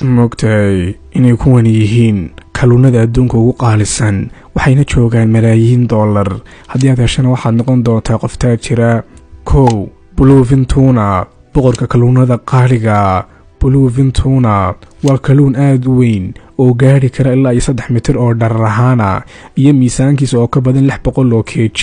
Moogtahay inay kuwan yihiin kalluunada adduunka ugu qaalisan, waxayna joogaan malaayiin dollar. Haddii aad heshana, waxaad noqon doontaa qof taajira. 1, bluefin tuna, boqorka kalluunada qaaliga. Bluefin tuna waa kalluun aada u weyn oo gaadhi kara ilaa iyo 3 mitir oo dharar ahaana iyo miisaankiisa oo ka badan 600 oo kg.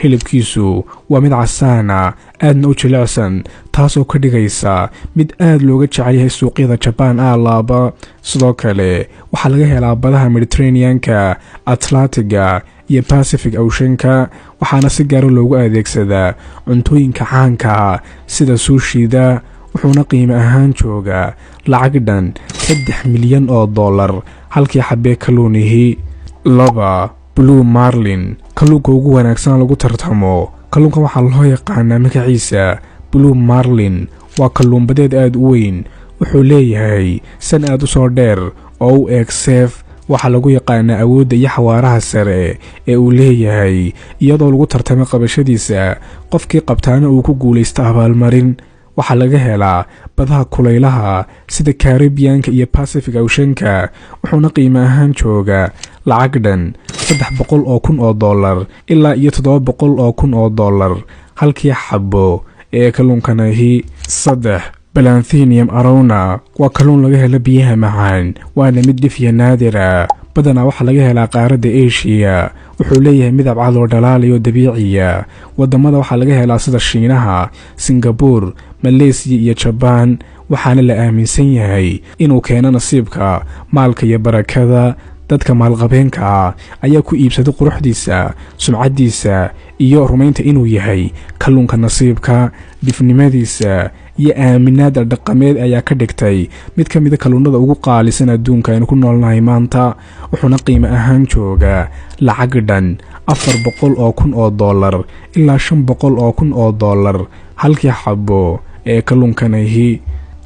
Hilibkiisu waa mid casaana, aadna u jilicsan, taasoo ka dhigaysa mid aada looga jecel yahay suuqyada Jabaan aalaaba. Sidoo kale waxaa laga helaa badaha Mediterraneanka, Atlantiga iyo Pacific Oceanka, waxaana si gaara loogu adeegsadaa cuntooyinka caanka sida sushida, wuxuuna qiimo ahaan joogaa lacag dhan 3 milyan oo dollar halkii xabee kalluunihi. 2, blue marlin, kalluunka ugu wanaagsan lagu tartamo. Kalluunkan waxaa loo yaqaanaa magaciisa blue marlin. Waa kalluunbadeed aada u weyn. Wuxuu leeyahay san aad u soo dheer oo u eeg seef. Waxaa lagu yaqaanaa awoodda iyo xawaaraha sare ee uu leeyahay, iyadoo lagu tartamo qabashadiisa, qofkii qabtaana uu ku guulaysto abaalmarin. Waxaa laga helaa badaha kulaylaha sida Caribbeanka iyo Pacific Oceanka, wuxuuna qiimo ahaan joogaa lacag dhan 300,000 oo dollar ilaa iyo 700,000 oo dollar halkii xabo ee kalluunkanahi. 3, Balathinium arowana, waa kalluun laga helo biyaha macaan, waana mid dhifya naadira. Badanaa waxaa laga helaa qaaradda Eshiya. Wuxuu leeyahay midab cad oo dhalaalayo dabiiciya. Wadamada waxaa laga helaa sida Shiinaha, Singabuur, Maleysiya iyo Jabaan, waxaana la aaminsan yahay inuu keeno nasiibka, maalka iyo barakada. Dadka maalqabeenka ah ayaa ku iibsada quruxdiisa, sumcaddiisa iyo rumaynta inuu yahay kalluunka nasiibka. Dhifnimadiisa iyo aaminaada dhaqameed ayaa ka dhigtay mid ka mida kalluunada ugu qaalisan adduunka aynu ku noolnahay maanta, wuxuuna qiimo ahaan joogaa lacag dhan 400,000 oo dollar ilaa 500,000 oo dollar halkii xabo ee kalluunkanahi.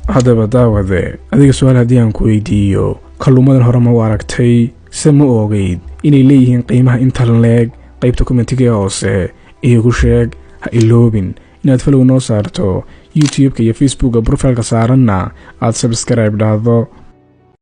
Haddaba daawade, adiga su-aal haddii aan ku weydiiyo, kalluumadan hore ma u aragtay, se ma ogeyd inay leeyihiin qiimaha intan leeg? Qaybta commentiga ee hoose iigu sheeg. Ha iloobin inaad follow noo saarto YouTube-ka iyo Facebooka, profileka saaranna aad subscribe dhahdo.